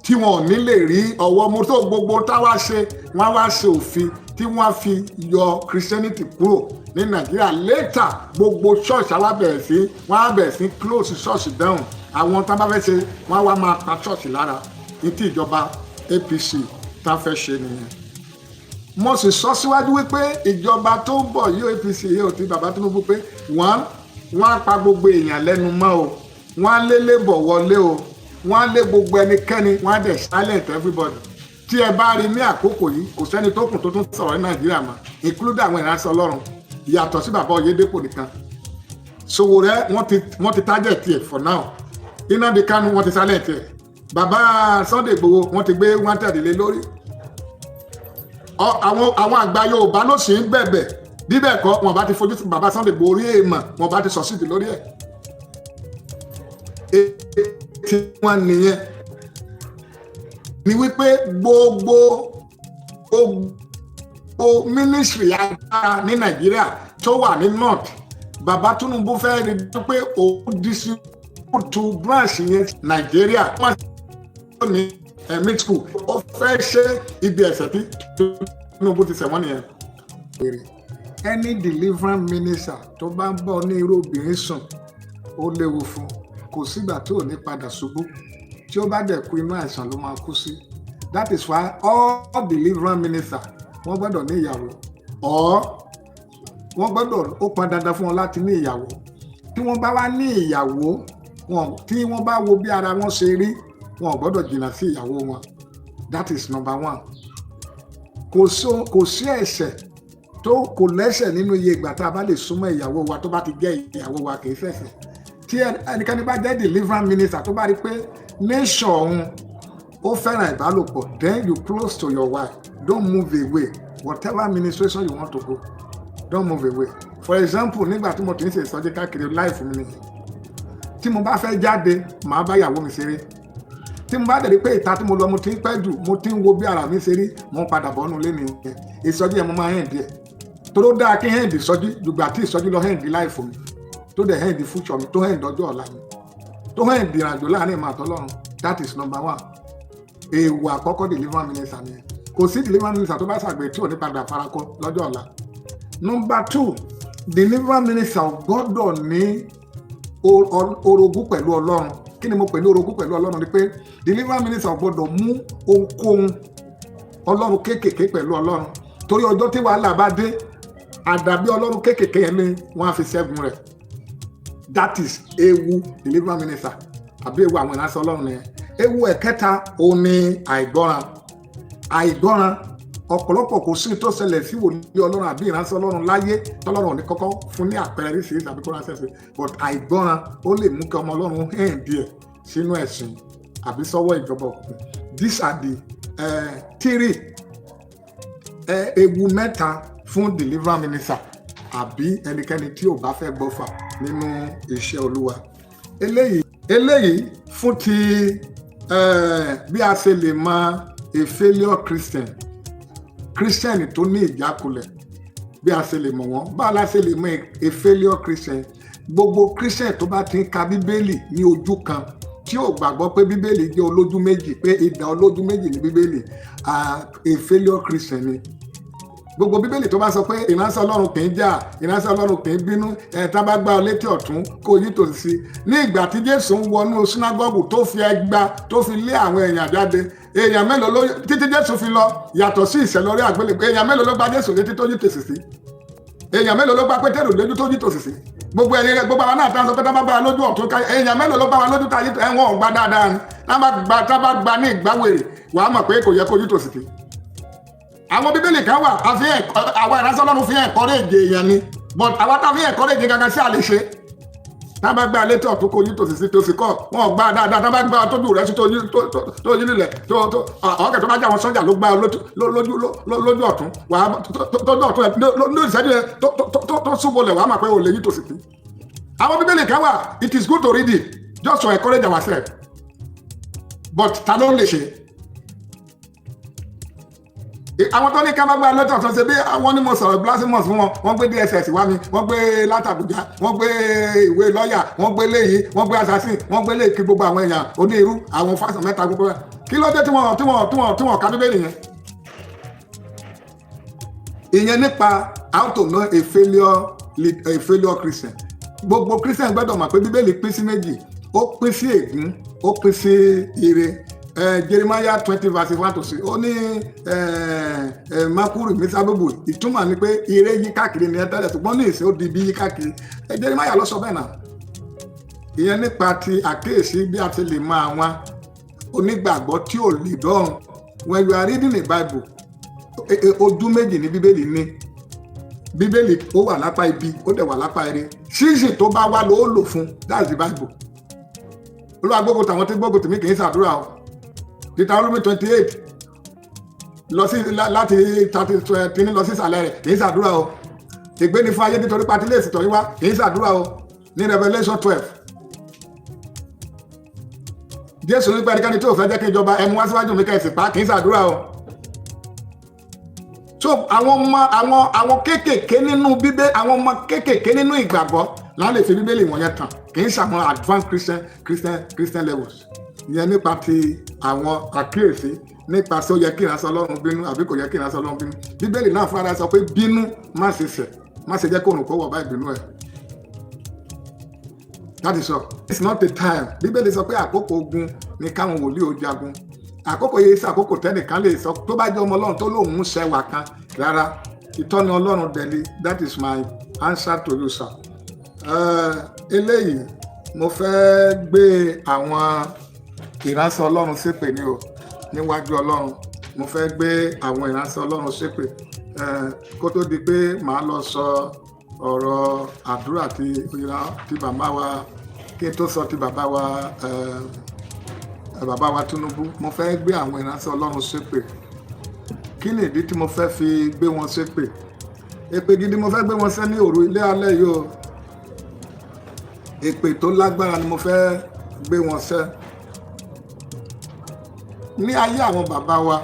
tí wọn ò ní lè rí ọwọ́ mú tó. Gbogbo táwa ṣe, wọ́n á wá ṣe òfin tí wọ́n á fi yọ Christianity kúrò ní Nàìjíríà. Later, gbogbo church á wá bẹ̀rẹ̀ sí, wọ́n á bẹ̀rẹ̀ sí close church down. Àwọn tá a bá fẹ́ ṣe, wọ́n á wá máa pa church lára. Ní tí ìjọba APC tá a fẹ́ ṣe nìyẹn. Mo sì sọ síwájú wípé ìjọba tó ń bọ̀ yóò, APC yóò ti bàbá Tinubu, pé wọ́n á pa gbogbo èèyàn lẹ́nu mọ́ o, wọ́n á lé labour wọlé o, wọ́n á lé gbogbo ẹnikẹ́ni, wọ́n á dẹ̀ silent everybody. Tí ẹ bá rí ní àkókò yìí, kò sẹ́ni tó kù tó tún sọ̀rọ̀ ní Nàìjíríà mọ́, include àwọn ìránṣẹ́ Ọlọ́run, yàtọ̀ sí bàbá Oyèdépò nìkan. Sowore, wọ́n ti target ẹ̀ for now. Nnamdi Kanu, wọ́n ti silent ẹ̀. Bàbá Sunday Igboho, wọ́n ti gbé wanted lé lórí. Àwọn àgbà Yorùbá ló sì ń bẹ̀bẹ̀. Bí bẹ́ẹ̀ kọ́, wọn bá ti fojú sí bàbá Sunday Igboho orí èèmọ̀, wọn bá ti sọ sídìí lórí ẹ̀. Tí wọ́n nìyẹn ni wípé gbogbo ministry agbára ní Nàìjíríà tó wà ní north, bàbá Tinubu fẹ́ rí i pé òun distribute branch yẹn Nàìjíríà. Wọ́n ní mid school, ó fẹ́ ṣe ibi ẹ̀sẹ̀ tí Tinubu ti ṣẹ̀wọ̀n nìyẹn. Any deliverance minister tó bá ń bọ̀ ní irú obìnrin sùn, ó léwu fún. Kò sígbà tí ò ní padà ṣubú. Tí ó bá dẹ̀ kú, inú àìsàn ló máa kú sí. That is why all deliverance minister, wọ́n gbọ́dọ̀ ní ìyàwó, or wọ́n gbọ́dọ̀, ó pọn dandan fún wọn láti ní ìyàwó. Tí wọ́n bá wá ní ìyàwó wọn, tí wọ́n bá wo bí ara wọn ṣe rí, wọn ò gbọ́dọ̀ jìnnà sí ìyàwó wọn. That is number one. Kò sí ẹ̀ṣẹ̀ tó kò lẹ́ṣẹ̀ nínú iye ìgbà tá a bá lè súnmọ́ ìyàwó wa, tó bá ti jẹ́ ìyàwó wa, kì í ṣẹ̀ṣẹ̀. Tí ẹnikẹ́ni bá jẹ́ deliverance minister, tó bá rí pé nature òun, ó fẹ́ràn ìbálòpọ̀, then you close to your wife. Don't move away. Whatever ministration you want to go, don't move away. For example, nígbà tí mo ti ń ṣe ìsọjí káàkiri, life mi nìyẹn. Tí mo bá fẹ́ jáde, màá bá ìyàwó mi ṣeré. Tí mo bá dẹ̀ rí pé ìta tí mo lọ, mo ti ń pẹ́ jù, mo ti ń wo bí ara mi ṣe rí, mo ń padà bọ̀ ọ́nú lé nìyẹn. Ìsọjí yẹn, mo máa end díẹ̀, tó dáa kí end ìsọjí jùgbà tí ìsọjí lọ end life mi, tó dẹ̀ end future mi, tó end ọjọ́ ọ̀la mi, tó end ìrìnàjò láàrin ìmọ̀ àtọ́lọ́run. That is number one. Èèwọ̀ àkọ́kọ́ deliverance minister nìyẹn. Kò sí deliverance minister tó bá ṣàgbé tí ò ní padà farakọ lọ́jọ́ ọ̀la. Number two, deliverance minister gbọ́dọ̀ ní orogún pẹ̀lú Ọlọ́run. Kí ni mo pè ní orogún pẹ̀lú Ọlọ́run? Ni pé deliverance minister gbọ́dọ̀ mú ohunkóhun Ọlọ́run kéékèèké pẹ̀lú Ọlọ́run, torí ọjọ́ tí wàhálà bá dé, àdàbí Ọlọ́run kéékèèké yẹn ni wọ́n á fi ṣẹ́gun rẹ̀. That is ewu deliverance minister àbí ewu àwọn ìránṣẹ́ Ọlọ́run nìyẹn. Ewu ẹ̀kẹta òun ni àìgbọ́ràn. Àìgbọ́ràn ọ̀pọ̀lọpọ̀, kò sí tó ṣẹlẹ̀ sí wòlíì Ọlọ́run àbí ìránṣẹ́ Ọlọ́run láyé tọ́lọ́run ò ní kọ́kọ́ fún ní àpẹẹrẹ oríṣiríṣi àbí kó ránṣẹ́ sí, but àìgbọ́ràn, ó lè mú kí ọmọ Ọlọ́run hẹ́ẹ̀ díẹ̀ sínú ẹ̀sìn àbí sọ́wọ́ ìjọba òkùnkùn. These are the three ewu mẹ́ta fún deliverance minister àbí ẹnikẹ́ni tí ò bá fẹ́ gbọ́fà nínú iṣẹ́ Olúwa. Eléyìí fún ti bí a ṣe lè mọ a failure Christian, Christian tó ní ìjákulẹ̀, bí a ṣe lè mọ̀ wọ́n. Bá a ṣe lè mọ a failure Christian: gbogbo Christian tó bá ti ń ka Bíbélì ní ojú kan, tí ò gbàgbọ́ pé Bíbélì jẹ́ olójú méjì, pé idà olójú méjì ní Bíbélì, a failure Christian ni. Gbogbo Bíbélì tó bá sọ pé ìránṣẹ́ Ọlọ́run kì í jà, ìránṣẹ́ Ọlọ́run kì í bínú, ẹ̀ tá bá gbá ọ létí ọ̀tún, kó yí tòsí sí. Ní ìgbà tí Jésù ń wọnú sínágọ́gù, tó fi ẹgba tó fi lé àwọn èèyàn jáde, èèyàn mélòó ló, títí Jésù fi lọ, yàtọ̀ sí ìṣẹ̀lẹ̀ orí àgbélébùú, èèyàn mélòó ló gba Jésù létí tó yí tòsí sí? Èèyàn mélòó ló gba Pétérù lójú tó yí tòsí sí? Gbogbo ẹ̀yin rẹ, gbogbo àwọn náà tá a sọ pé tá bá bá wa lójú ọ̀tún ká, èèyàn mélòó ló bá wa lójú tá yí? Ẹ̀wọ̀n ọ̀gbá dáadáa ni. Tá bá gba ní ìgbáwèrè, wàá mọ̀ pé kò yẹ kó yí tòsí sí. Àwọn Bíbélì kan wà, àfi àwọn ìránṣẹ́ Ọlọ́run fi encourage èèyàn ni, but àwa tá a fi encourage gangan sí àlè ṣe. Tá a bá gbá létí ọ̀tún, kó yí tòsí sí, tòsí kọ́, wọn ò gbá dáadáa. Tá a bá gbá tójú rẹ̀ sí, tó yí nílẹ̀, tó ọ̀kẹ́, tó bá jẹ́ àwọn sọ́jà ló gbá lójú ọ̀tún, wà á tójú ọ̀tún ẹ̀ lójú ìṣẹ́jú yẹn tó súnmọ́lẹ̀, wà á mọ̀ pé ò lè yí tòsí sí. Àwọn Bíbélì kan wà, it is good to read it just to encourage ourselves, but ta ló ń lè ṣe? Àwọn tó ní ká má gbá lọ́tọ̀ tó ṣe bí wọ́n ní mo sọ̀rọ̀ blasphemous fún wọn, wọ́n gbé DSS wá mi, wọ́n gbé látàbújá, wọ́n gbé ìwé lọ́ọ̀yà, wọ́n gbé léyìí, wọ́n gbé assassin, wọ́n gbé léyìí kí gbogbo àwọn èèyàn onírú àwọn fásitì mẹ́ta gbogbo ẹ̀. Kí ló dé tí wọ́n ká Bíbélì yẹn? Ìyẹn nípa how to know a failure Christian. Gbogbo Christian gbọ́dọ̀ mọ̀ pé Bíbélì pín sí méjì: ó pín sí ègún, ó pín sí ire. Jeremiah 20 verse 1 to 6, ó ní makuru misabubu. Ìtumọ̀ ni pé ire yí káàkiri ní ẹ tẹ́lẹ̀, ṣùgbọ́n ní ìsìn, ó di ibi yí káàkiri. Jeremiah ló sọ bẹ́ẹ̀ náà. Ìyẹn nípa ti àkíyèsí bí a ti lè mọ àwọn onígbàgbọ́ tí ò lè dọ́run. When you are reading a Bible, ojú méjì ní Bíbélì ní. Bíbélì, ó wà lápá ibi, ó dẹ̀ wà lápá ire. Ṣíṣì tó bá wá ló lò fún. That's the Bible. Olúwa gbógun tàwọn tí gbógun tèmi, kì í ṣàdúrà o. Deuteronomy 28 lọ sí láti 30 lọ sí ìsàlẹ̀ rẹ̀, kì í ṣàdúrà o. Ègbé ni fún ayé nítorí pati lè sìtọ̀ yín wá, kì í ṣàdúrà o. Ní Revelation 12, Jésù nípa ẹnikẹ́ni tó fẹ́ jẹ́ kí ìjọba ẹmu wá síwájú mi kẹ́sì pa, kì í ṣàdúrà o. So àwọn ọmọ àwọn kéékèèké nínú Bíbélì, àwọn ọmọ kéékèèké nínú ìgbàgbọ́ láwọn lè fi Bíbélì wọ̀nyẹn tàn, kì í ṣàwọn advanced Christian levels. Ìyẹn nípa ti àwọn àkíyèsí. Nípa ṣé ó yẹ kí ìránṣẹ́ Ọlọ́run bínú àbí kò yẹ kí ìránṣẹ́ Ọlọ́run bínú, Bíbélì náà fúnra rẹ̀ sọ pé, "Bínú, má ṣe ṣẹ̀, má ṣe jẹ́ kó òrùn kó wọ̀ bá ìbínú ẹ̀." That is all. It's not the time. Bíbélì sọ pé àkókò ogun ni káwọn wòlíì ó jagun. Àkókò yìí sí àkókò tẹ́nìkan lè sọ tó bá jẹ́ ọmọ Ọlọ́run tó lóun ń ṣẹwà kan rárá. Ìtọ́ni Ọlọ́run dẹ̀lí. That is my answer to you, sir. Eléyìí, mo fẹ́ gbé àwọn ìránṣẹ́ Ọlọ́run ṣépè ní o. Níwájú Ọlọ́run, mo fẹ́ gbé àwọn ìránṣẹ́ Ọlọ́run ṣépè. Kó tó di pé màá lọ sọ ọ̀rọ̀ àdúrà ti bàbá wa, kí n tó sọ ti bàbá wa Tinubu, mo fẹ́ gbé àwọn ìránṣẹ́ Ọlọ́run ṣépè. Kí ni ìdí tí mo fẹ́ fi gbé wọn ṣépè? Èpè gidi mo fẹ́ gbé wọn ṣẹ́ ní òru ilé alẹ́ yìí o. Èpè tó lágbára ni mo fẹ́ gbé wọn ṣẹ́. Ní ayé àwọn bàbá wa,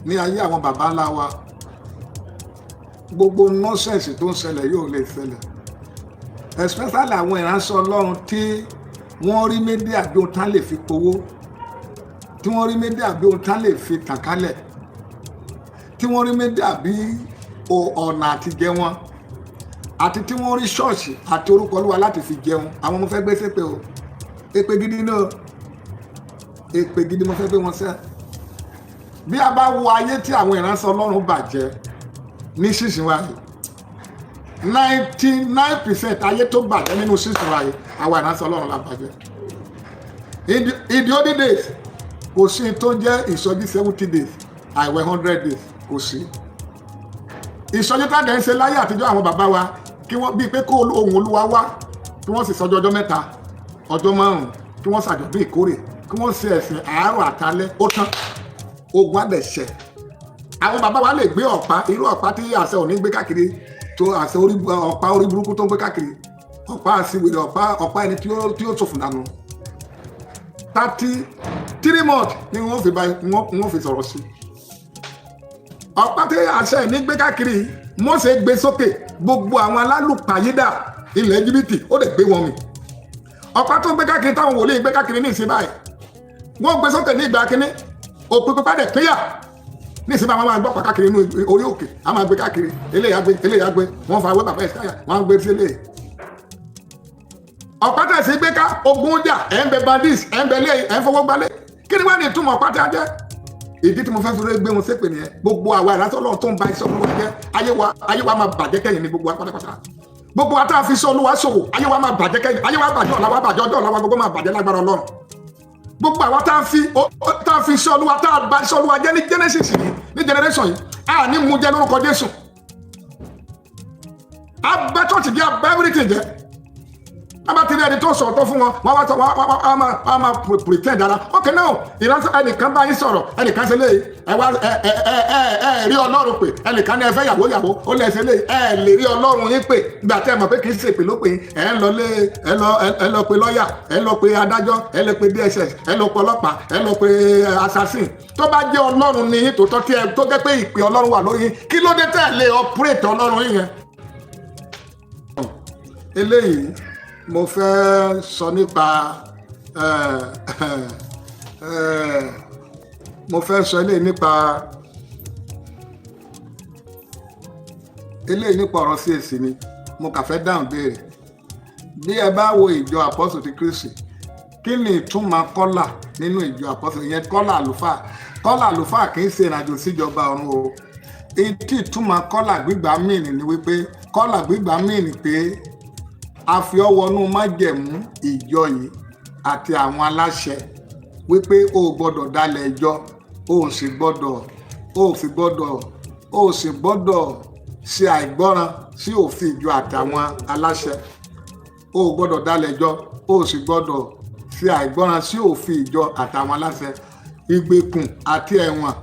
ní ayé àwọn bàbá ńlá wa, gbogbo nonsense tó ń ṣẹlẹ̀ yóò lè ṣẹlẹ̀, especially àwọn ìránṣẹ́ Ọlọ́run tí wọ́n rí media bí ohun tán lè fi powó, tí wọ́n rí media bí ohun tán lè fi tàn kálẹ̀, tí wọ́n rí media bí ọ̀nà àti jẹ wọn, àti tí wọ́n rí ṣọ́ọ̀ṣì àti orúkọ Olúwa láti fi jẹun. Àwọn mo fẹ́ gbé ṣépè o. Èpè gidi náà, èpè gidi mo fẹ́ gbé wọn sẹ́. Bí a bá wo ayé tí àwọn ìránṣẹ́ Ọlọ́run bàjẹ́ ní sísìn wa yìí, 99% ayé tó bàjẹ́ nínú sísìn wa yìí, àwọn ìránṣẹ́ Ọlọ́run la bàjẹ́. In the olden days, kò sí tó jẹ́ ìsọjí 70 days, àìwẹ̀ 100 days, kò sí. Ìsọjí tá a dẹ̀ ń ṣe láyé àtijọ́ àwọn bàbá wa, kí wọ́n bíi pé kó ohùn Olúwa wá, kí wọ́n sì sọjọ́ ọjọ́ 3, ọjọ́ 5, kí wọ́n ṣàjọ̀dún ìkórè, kí wọ́n ṣe ẹ̀sìn àárọ̀ àtalẹ́, ó tán, ogun àdẹ̀ṣẹ̀. Àwọn bàbá wa lè gbé ọ̀pá, irú ọ̀pá tí àṣẹ òní gbé káàkiri, tó àṣẹ orí ọ̀pá orí burúkú tó ń gbé káàkiri, ọ̀pá àṣìwèrè, ọ̀pá ẹni tí ó ṣòfò dànù. 33 months ni wọ́n fi bá wọ́n fi sọ̀rọ̀ sí ọ̀pá tí àṣẹ ní gbé káàkiri. Mósè gbé sókè, gbogbo àwọn alálùpàyídà ilẹ̀ Íjíbítì, ó lè gbé wọn mì. Ọ̀pá tó gbé káàkiri, táwọn wòlíì gbé káàkiri ní ìsìn báyìí, wọ́n gbé sókè ní ìgbà kínní, òpin pípa dẹ̀ pínyà. Ní ìsìn bá wọn máa gbọ́ pa káàkiri inú orí òkè, a máa gbé káàkiri, eléyà gbé, eléyà gbé, wọ́n fa awé bàbá ìsáyà, wọ́n á gbé sí eléyà. Ọ̀pá tẹ̀sí gbé ká ogun jà, ẹ̀ ń bẹ bandits, ẹ̀ ń bẹ lé, ẹ̀ ń fọwọ́ gbálẹ̀. Kí ni wọ́n ní ìtumọ̀ ọ̀pá tí a jẹ́? Ìdí tí mo fẹ́ fi gbé wọn ṣépè nìyẹn. Gbogbo àwa ìránṣẹ́ Ọlọ́run tó ń ba iṣẹ́ Olúwa jẹ́, ayé wa máa bàjẹ́ kẹ́yìn ní gbogbo wa pátápátá. Gbogbo wa tá a fi iṣẹ́ Olúwa ṣòwò, ayé wa máa bàjẹ́ kẹ́yìn. Ayé wa bàjẹ́, ọ̀la wa bàjẹ́, ọjọ́ ọ̀la wa gbogbo máa bàjẹ́ lágbára Ọlọ́run. Gbogbo àwa tá a fi iṣẹ́ Olúwa, tá a ba iṣẹ́ Olúwa jẹ́ ní Genesis yìí, ní generation yìí, a ní mú jẹ́ lórúkọ Jésù. A bá church jẹ́, a bá everything jẹ́. A bá ti rí ẹni tó sọ̀tọ̀ fún wọn, wọ́n wá sọ, wọ́n máa pretend dára. Ok, now, ìránṣẹ́ ẹnìkan bá yín sọ̀rọ̀, ẹnìkan ṣe léyìí, ẹ wá ẹ ẹ ẹ ẹ ẹ rí Ọlọ́run pè. Ẹnìkan ní ẹ fẹ́ yàwó yàwó, ó lẹ̀ ṣe léyìí, ẹ lè rí Ọlọ́run yín pè. Gbà tẹ́ ẹ mọ̀ pé kì í ṣe pè ló pè, ẹ ń lọ lé, ẹ lọ pe lọ́ọ̀yà, ẹ lọ pe adájọ́, ẹ lọ pe DSS, ẹ lọ pe ọlọ́pàá, ẹ lọ pe assassin. Tó bá jẹ́ Ọlọ́run ní yín tòótọ́, tí ẹ tó jẹ́ pé ìpè Ọlọ́run wà lórí yín, kí ló dé tẹ́ ẹ lè operate Ọlọ́run yín yẹn? Eléyìí, mo fẹ́ sọ nípa mo fẹ́ sọ eléyìí nípa ọ̀rọ̀ CAC ni. Mo kà fẹ́ dáhùn béèrè. Bí ẹ bá wo ìjọ Àpọ́sù ti Kristi, kí ni ìtumọ̀ kọ́là nínú ìjọ Àpọ́sù ìyẹn? Kọ́là àlùfáà, kọ́là àlùfáà kì í ṣe ìrìnàjò síjọba ọ̀run o. Etí ìtumọ̀ kọ́là gbígbà mìíní ni wípé kọ́là gbígbà mìíní pé a fi ọ́ wọnú májẹ̀mú ìjọ yìí àti àwọn aláṣẹ wípé o ò gbọ́dọ̀ dalẹ̀ ìjọ, o ò sì gbọ́dọ̀ ṣe àìgbọ́ràn sí òfin ìjọ àtàwọn aláṣẹ. O ò gbọ́dọ̀ dalẹ̀ ìjọ, o ò sì gbọ́dọ̀ ṣe àìgbọ́ràn sí òfin ìjọ àtàwọn aláṣẹ. Ìgbèkùn àti ẹ̀wọ̀n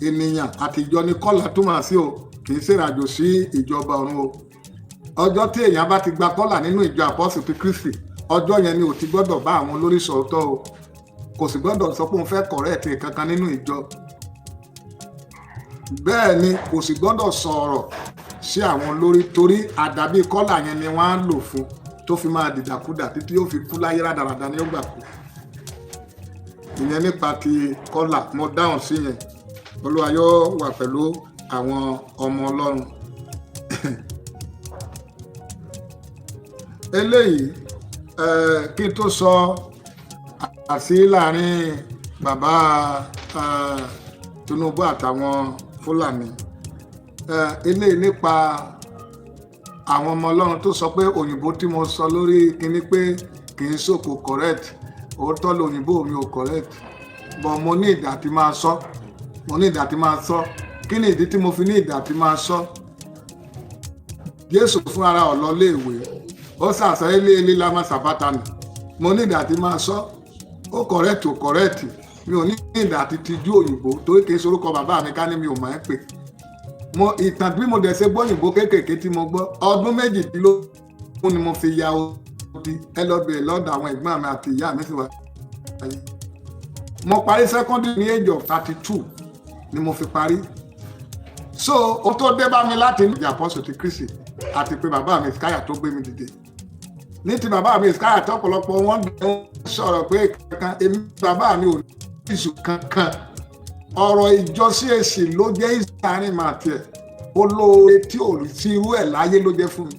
ènìyàn àti ìjọ ní kọ́là túmọ̀ sí o. Kì í ṣèrìnàjò sí ìjọba ọ̀run o. Ọjọ́ tí èèyàn bá ti gba kọ́là nínú ìjọ Àpọ́sù ti Kristi, ọjọ́ yẹn ni ò ti gbọ́dọ̀ bá àwọn olórí sọ̀tọ̀ o. Kò sì gbọ́dọ̀ sọ pé òun fẹ́ correct kankan nínú ìjọ. Bẹ́ẹ̀ ni kò sì gbọ́dọ̀ sọ̀rọ̀ sí àwọn olórí, torí àdàbí kọ́là yẹn ni wọ́n á lò fún tó fi máa dìdàkudà títí yóò fi kú láyé. Rádaràda ni ó gbà kú. Ìyẹn nípa ti kọ́là, mo dáhùn sí yẹn. Olúwa yóò wà pẹ̀lú àwọn ọmọ Ọlọ́run. Eléyìí, kí n tó sọ àṣírí láàrin bàbá Tinubu àtàwọn Fúlàní, eléyìí nípa àwọn ọmọ Ọlọ́run tó sọ pé òyìnbó tí mo sọ lórí kinní pé kì í sòkò correct. Òótọ́ lòyìnbó mi ò correct, but mo ní ìdá tí máa sọ, mo ní ìdá tí máa sọ. Kí ni ìdí tí mo fi ní ìdá tí máa sọ? Jésù fún ara ọ̀ lọ léèwé, ó sàṣọ ilé ilé lámà sàbátà nì. Mo ní ìdá tí máa sọ, ó correct, ò correct. Mi ò ní ìdá tí tijú òyìnbó, torí kì í sorúkọ bàbá mi ká ní mi ò mọ̀ ẹ́ pè. Mo ìtàn bí mo dẹ̀ ṣe gbọ́ òyìnbó kéékèèké tí mo gbọ́, ọdún 18 ni mo fi ya odi. Ẹ lọ bèèrè lọ́dọ̀ àwọn ẹ̀gbọ́n mi àti ìyá mi sì wá ayé. Mo parí secondary ní age of 32 ni mo fi parí. So ó tó dé bá mi láti ìjà Apostle ti Kristi àti pé bàbá mi Ìskáyà tó gbé mi dìde. Ní ti bàbá mi Ìskáyà tó, ọ̀pọ̀lọpọ̀ wọn sọ̀rọ̀ pé kankan, èmi bàbá mi ò ní ìṣù kankan. Ọ̀rọ̀ ìjọ CAC ló jẹ́ ìsàárín màá tiẹ̀. Olóore tí ò sí irú ẹ̀ láyé ló jẹ́ fún mi.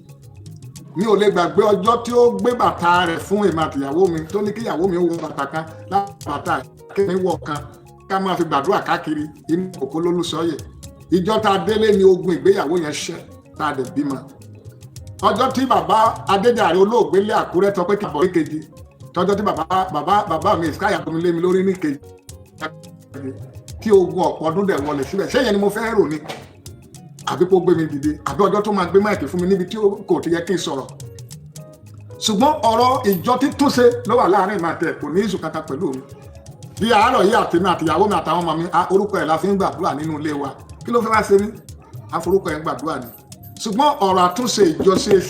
Mi ò lè gbàgbé ọjọ́ tí ó gbé bàtà rẹ̀ fún èmi àtìyàwó mi, tó ní kíyàwó mi ó wọ bàtà kan láti bàtà kémi wọ̀ kan, ká máa fi gbàdúrà káàkiri inú kòkó lólùsọ́yẹ̀. Ìjọ tá a délé ní ogun ìgbéyàwó yẹn ṣẹ́, tá a dẹ̀ bímọ. Ọjọ́ tí bàbá Adéjàre olóògbé lé Àkúrẹ́ tọ́ pé kí n bọ̀ ní kejì, tọ́jọ́ tí bàbá mi Ìskáyà bomi lé mi lórí ní kejì, tí ogun ọ̀pọ̀ ọdún dẹ̀ wọlé síbẹ̀. Ṣé yẹn ni mo fẹ́ rò ni, àbí kó gbé mi dìde, àbí ọjọ́ tó máa gbé mic fún mi níbi tí kò ti yẹ kí n sọ̀rọ̀? Ṣùgbọ́n ọ̀rọ̀ ìjọ títúnṣe ló wà láàrin ìmọ̀ àtẹ̀, kò ní ìṣù kankan pẹ̀lú mi. Bí àárọ̀ yìí, àtèmi àtìyàwó mi àtàwọn ọmọ mi, orúkọ ẹ̀ la fi ń gbàdúrà nínú ilé wa. Kí ló fẹ́ wá ṣe mí? Àforúkọ ẹ̀ ń gbàdúrà ni. Ṣùgbọ́n ọ̀rọ̀ àtúnṣe ìjọ CAC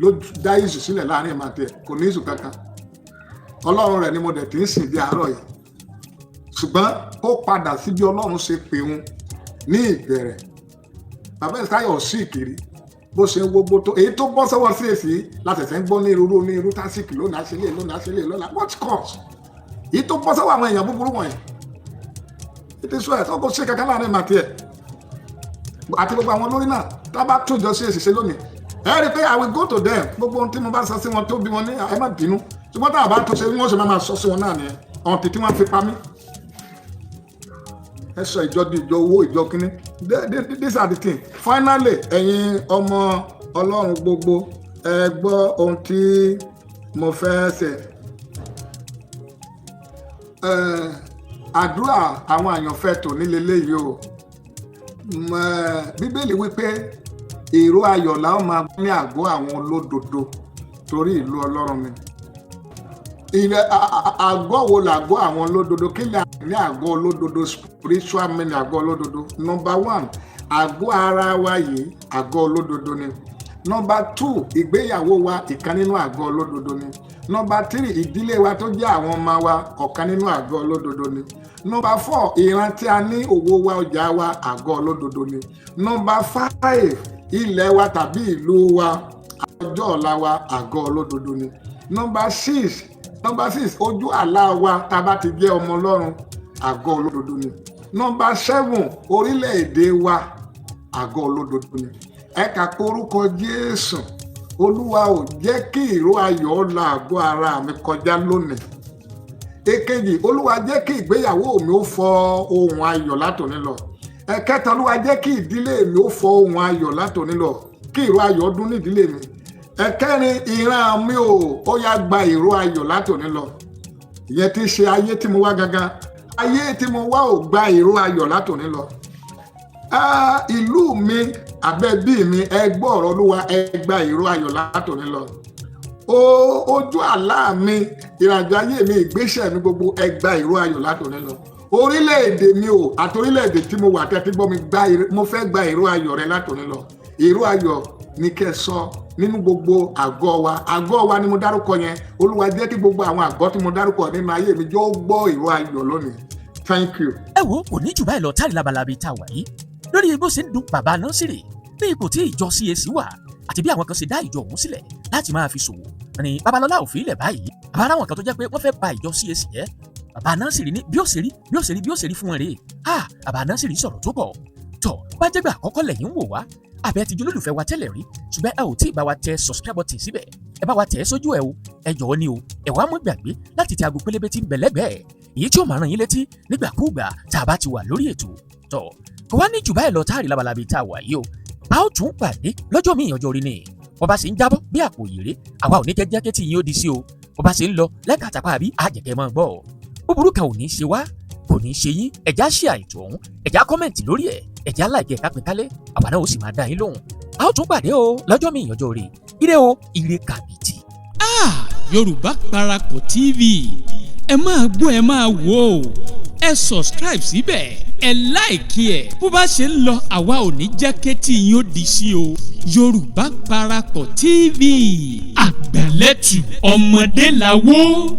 ló dá ìṣù sílẹ̀ láàrin ìmọ̀ àtẹ̀, kò ní ìṣù kankan. Ọlọ́run rẹ̀ ni mo dẹ̀ ti ń sìn bí àárọ̀ yìí, ṣùgbọ́n ó padà sí bí Ọlọ́run ṣe pè òun ní ìbẹ̀rẹ̀. Bàbá Ìsáyọ̀ sí ìkiri bó ṣe ń wógbó tó èyí tó bọ́ sọ́wọ́ CAC látẹ̀sẹ̀ ń gbọ́ ní irú ní irú tásìkì lónìí, àṣẹlẹ̀ lónìí, àṣẹlẹ̀ lọ́la. What cause èyí tó bọ́ sọ́wọ́ àwọn èèyàn búburú wọ̀nyí? Ètò ìṣó ẹ̀ tó kó ṣe kankan láàrin màtí ẹ̀ àti gbogbo àwọn olórí náà. Tá a bá tún ìjọ CAC ṣe lónìí, ẹ rí i pé I will go to them. Gbogbo ohun tí mo bá sọ sí wọn tó bí wọn ní, ẹ má bínú. Ṣùgbọ́n tá a bá tún ṣe, wọ́n ṣe máa sọ sí wọn náà nìyẹn ọ̀n títí wọ́n fi pa mí. Ẹ sọ ìjọ di ìjọ owó, ìjọ kínní. These are the things. Finally, ẹ̀yin ọmọ Ọlọ́run gbogbo, ẹ gbọ́ ohun tí mo fẹ́ ṣe. Àdúrà àwọn àyànfẹ́ tò nílé léyìí o. Bíbélì wípé èrò ayọ̀ la ó máa ní àgọ́ àwọn olódodo, torí ìlú Ọlọ́run ni. Ilẹ̀ àgọ́ wo làgọ́ àwọn olódodo? Kí ni ní àgọ́ olódodo? Spiritual meaning àgọ́ olódodo. Number one, àgọ́ ara wa yìí, àgọ́ olódodo ni. Number two, ìgbéyàwó wa, ìkan nínú àgọ́ olódodo ni. Number three, ìdílé wa tó jẹ́ àwọn ọmọ wa, ọ̀kan nínú àgọ́ olódodo ni. Number four, ìran tí a ní, òwò wa, ọjà wa, àgọ́ olódodo ni. Number five, ilẹ̀ wa tàbí ìlú wa, ọjọ́ ọ̀la wa, àgọ́ olódodo ni. Number six, ojú àlá wa tá a bá ti jẹ́ ọmọ Ọlọ́run, àgọ́ olódodo ni. Number seven, orílẹ̀-èdè wa, àgọ́ olódodo ni. Ẹ kà pé orúkọ Jésù. Olúwa ò jẹ́ kí ìró ayọ̀ la àgọ́ ara mi kọjá lónìí. Èkejì, Olúwa jẹ́ kí ìgbéyàwó mi ó fọ ohùn ayọ̀ látòní lọ. Ẹ̀kẹta, Olúwa jẹ́ kí ìdílé mi ó fọ ohùn ayọ̀ látòní lọ, kí ìró ayọ̀ dún ní ìdílé mi. Ẹ̀kẹrin, ìran mi ò ó yá gba ìró ayọ̀ látòní lọ. Ìyẹn tí í ṣe ayé tí mo wá gangan. Ayé tí mo wá ò gba ìró ayọ̀ látòní lọ. Ah, ìlú mi àbẹ́bí mi, ẹ gbọ́ ọ̀rọ̀ Olúwa, ẹ gba ìró ayọ̀ látòní lọ. O ojú àlá mi, ìrìnàjò ayé mi, ìgbésẹ̀ mi gbogbo, ẹ gba ìró ayọ̀ látòní lọ. Orílẹ̀-èdè mi ò àti orílẹ̀-èdè tí mo wà tẹ́tí gbọ́ mi, mo fẹ́ gba ìró ayọ̀ rẹ látòní lọ. Ìró ayọ̀ ní kẹ́ sọ nínú gbogbo àgọ́ wa. Àgọ́ wa ni mo dárúkọ yẹn. Olúwa jẹ́ kí gbogbo àwọn àgọ́ tí mo dárúkọ nínú ayé mi jọ gbọ́ ìró ayọ̀ lónìí. Thank you. Ẹ wo, kò ní jù báyìí lọ táàrí labalábi tá a wà yìí lórí bó ṣe ń dun bàbá Násìrì ní ipò tí ìjọ CAC wà àti bí àwọn kan ṣe dá ìjọ ọ̀hún sílẹ̀ láti máa fi ṣòwò ní. Babalọ́lá ò fi ilẹ̀ báyìí. Àbára àwọn kan tó jẹ́ pé wọ́n fẹ́ ba ìjọ CAC jẹ́. Bàbá Násìrì ní bí ó ṣe rí, bí ó ṣe rí, bí ó ṣe rí fún wọn rèé. Ah, bàbá Násìrì sọ̀rọ̀ tó pọ̀. Tọ̀ bá jẹ́gbà àkọ́kọ́ lẹ́yìn ń wò wá, àbẹ́ ti jolólùfẹ́ wa tẹ́lẹ̀ rí, ṣùgbọ́n ẹ ò tí ì bá wa tẹ subscribe button síbẹ̀, ẹ bá wa tẹ̀ ẹ́ sójú ẹ o. Ẹ jọ̀ọ́ ni o, ẹ wá mọ́ gbàgbé láti tẹ aago pélébé tí ń bẹ lẹ́gbẹ̀ẹ́, èyí tí ó máa ràn yín létí nígbàkúùgbà tá a bá ti wà lórí ètò. Tọ̀ kò wá ní jù báyìí lọ táàrí labalábí tá a wà yìí o. A ó tún pàdé lọ́jọ́ míì, ọjọ́ orí ni. Bó bá ṣe ń jábọ́ bí àpò ìrè, àwa ò ní jẹ́ jẹ́ kétí yín ó di sí o. Bó bá ṣe ń lọ lẹ́ka àtàpá àbí àjẹkẹ́ máa gbọ́. Búburú kan ò ní ṣe wá, kò ní ṣe yín. Ẹ̀já ṣe àìtò ọ̀hún, ẹ̀já comment lórí ẹ̀, ẹ̀já like ẹ̀, kápín kálẹ̀, àwa náà ó sì máa dá yín lóhùn. A ó tún pàdé o lọ́jọ́ míì, ọjọ́ orí. Ire o, ire kàbìtì. Ah, Yorùbá Parapọ̀ TV, ẹ máa gbọ́, ẹ máa wò ó. Ẹ subscribe síbẹ̀, ẹ like ẹ̀. Bó bá ṣe ń lọ, àwa ò ní jẹ́ kétí yín ó di sí o. Yorùbá Parapọ̀ TV, àgbàlẹ́tù ọmọdé làwọ̀.